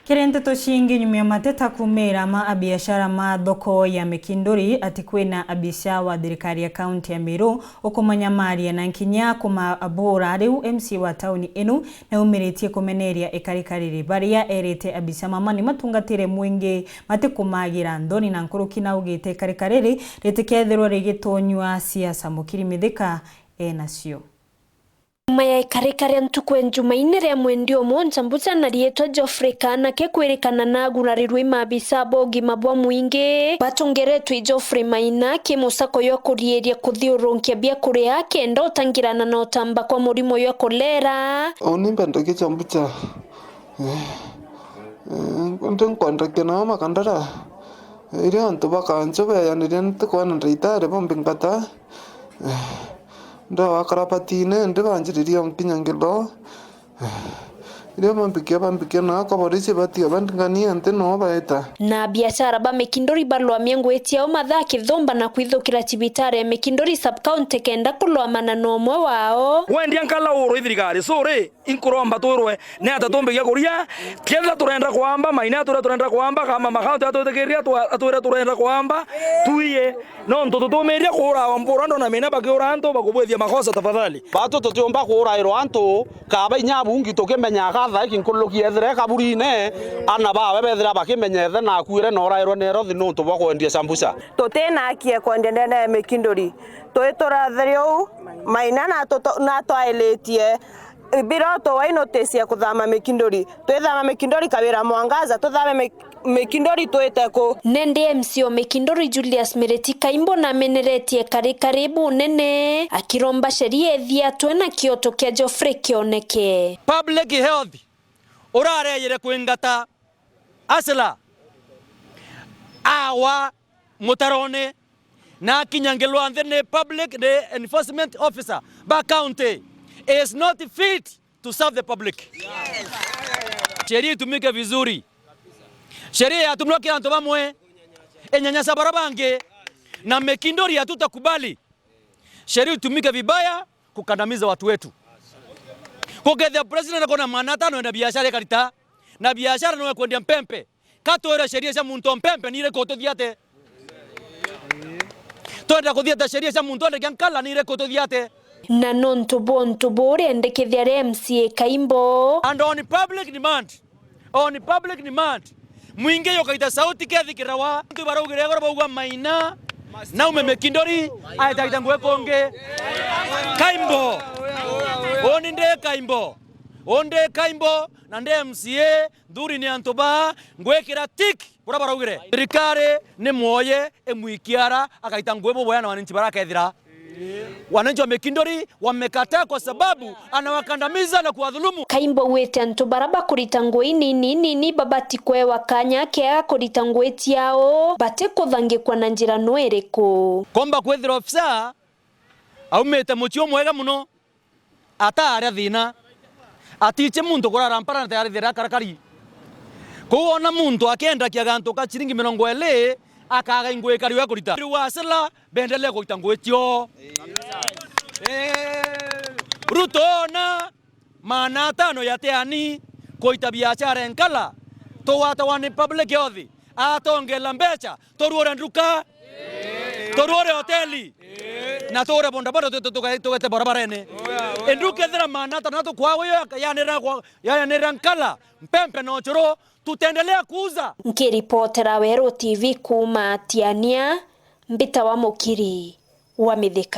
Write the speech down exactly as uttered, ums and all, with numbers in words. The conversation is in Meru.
Kiri nteto cingi, nyuma ya mateta kuumira ma abiashara ma thoko ya Mikinduri ati kwina abisa wa thirikari ya kaunti ya Meru ukumanyamaria na nkinya kumabura, riu M C A wa tauni inu naumiritie kumeneria ikarika riri, baria erite abisa mama ni matungatire mwingi matikumagira nthoni na nkuruki, na augite ikarika riri ritikethirwa rigitonyua siasa. Mukiri Mithika enacio. Nyuma ya ikarika ria ntuku ya Njumaine ria mwendi umwe, Nchambucha na riitwa Geoffrey Kaanake kwirikana na agurarirwe i maabisa ba ugima bwa mwingi. Batongeretwe i Geoffrey Maina, ki musako jwa kuriiria kuthiurunkia biakuria kenda utangirana na utamba kwa murimo jwa kolera. Uni mbenda Nchambucha. Eh, eh, ndi nkwendakia nao makandara. Iria antu bakancho beeyaniria ntikwona ndaitari bombingata. Eh, ndi wakarabatine, ndi banjiririe o nkinya ngilo. Eh, iria bambikia, bambikia na akaborisi batiga bandingania nti no baeta. Na biashara ba Mikinduri balwamia ngui ciao mathaa kithumba na kwithukira cibitari ya Mikinduri sub-county kenda kulwamana na umwe wao. Wendia nkala uru i thirikari, suri. Inkuromba twirwe ni ata tumbigia kuria? Kenda turenda kwamba, Maina atwira turenda kwamba, kama makaunti atwitikiria twa-, atwira turenda kwamba, tuiye. Nontu tutumiria kuura mpura, ndona Maina bakiura antu bakubwithia makosa tafadhali. Batu tutiumba kuurairwa antu, kaba inya abungi tukimenya akathaiki nkuruki ethire kaburine, ana bawe bethira bakimenya ethe na akuire na urairwe ni erothi nontu bwa kwendia sambusa. Tutina haki ya kwendia ndene ya Mikinduri. Twiturathire uu, Maina na tuto-, na twailitie. Biroto wai notice ya kuthama Mikinduri. Twithama Mikinduri kawira Mwangaza, tuthame Mik-, Mikinduri twite ku? Nende M C A o Mikinduri Julius Mireti Kaimbo nameneretie kari kari bunene, akiromba sheria ithiatwe na kioto kia Geoffrey kioneke. Public health urareyire kwingata asila awa mutarone na akinyangilwa nthi ni public, ni enforcement officer ba county is not fit to serve the public. Sheria itumike vizuri. Sheria yatumirwa kiri antu bamwe, inyanyasa bara bangi, na Mikinduri hatutakubali sheria itumike vibaya kukandamiza watu wetu. Kukethia president akona mwana atano ena biashara ikarita, na biashara no ekwendia mpempe. Ka twire sheria cia muntu o mpempe ni iriku tuthiate? Twenda kuthiata sheria cia muntu endagia nkala ni iriku tuthiate? Na nontu bwa untu buu riendekethia ria M C A Kaimbo. And on public demand, on public demand, mwingi jukaita sauti kethikirawa. Antu baraugire igoro baugwa Maina naume Mikinduri aitaita ngui kungi. Kaimbo. Uni ndi Kaimbo. Uni ndi Kaimbo na ndi M C A. Nthuri ni antu baa ngwikira tik buria baraugire. Thirikari ni mwoye imwikie ara akaita ngui buboya na wananchi barakethira. Wananchi wa Mikinduri wamekataa kwa sababu anawakandamiza na kuwadhulumu. Kaimbo augite antu bara bakurita ngui nini nini babati kwewa kanya kega kurita ngui ciao batikuthangikwa na njira no iriku. Komba kwithira ofisa aumite mucii umwega muno, ataaria thina. Atiici muntu kurara mpara na tayari thira akarakari. Kou wona muntu akiendakia gantu ka ciringi mirongo iri, akaga ingui kariu akurita. Riu asila bendelee kuita ngui cio. Eh. Ruto ona maana atano ya teani kuita biashara enkala, tugwatawa ni public health, atongela mbecha, turuure nduka, turuure hoteli, na tuure bodaboda, tu-, tu-, tuge-, tugete barabarene. Enduka ethira maana atano na tukwago yo yanira kwa, yanira nkala, mpempe na uchuru, tutaendelea kuuza. Nkiripotera Weru T V kuuma Tiania, mbita wa Mukiri wa Mithika.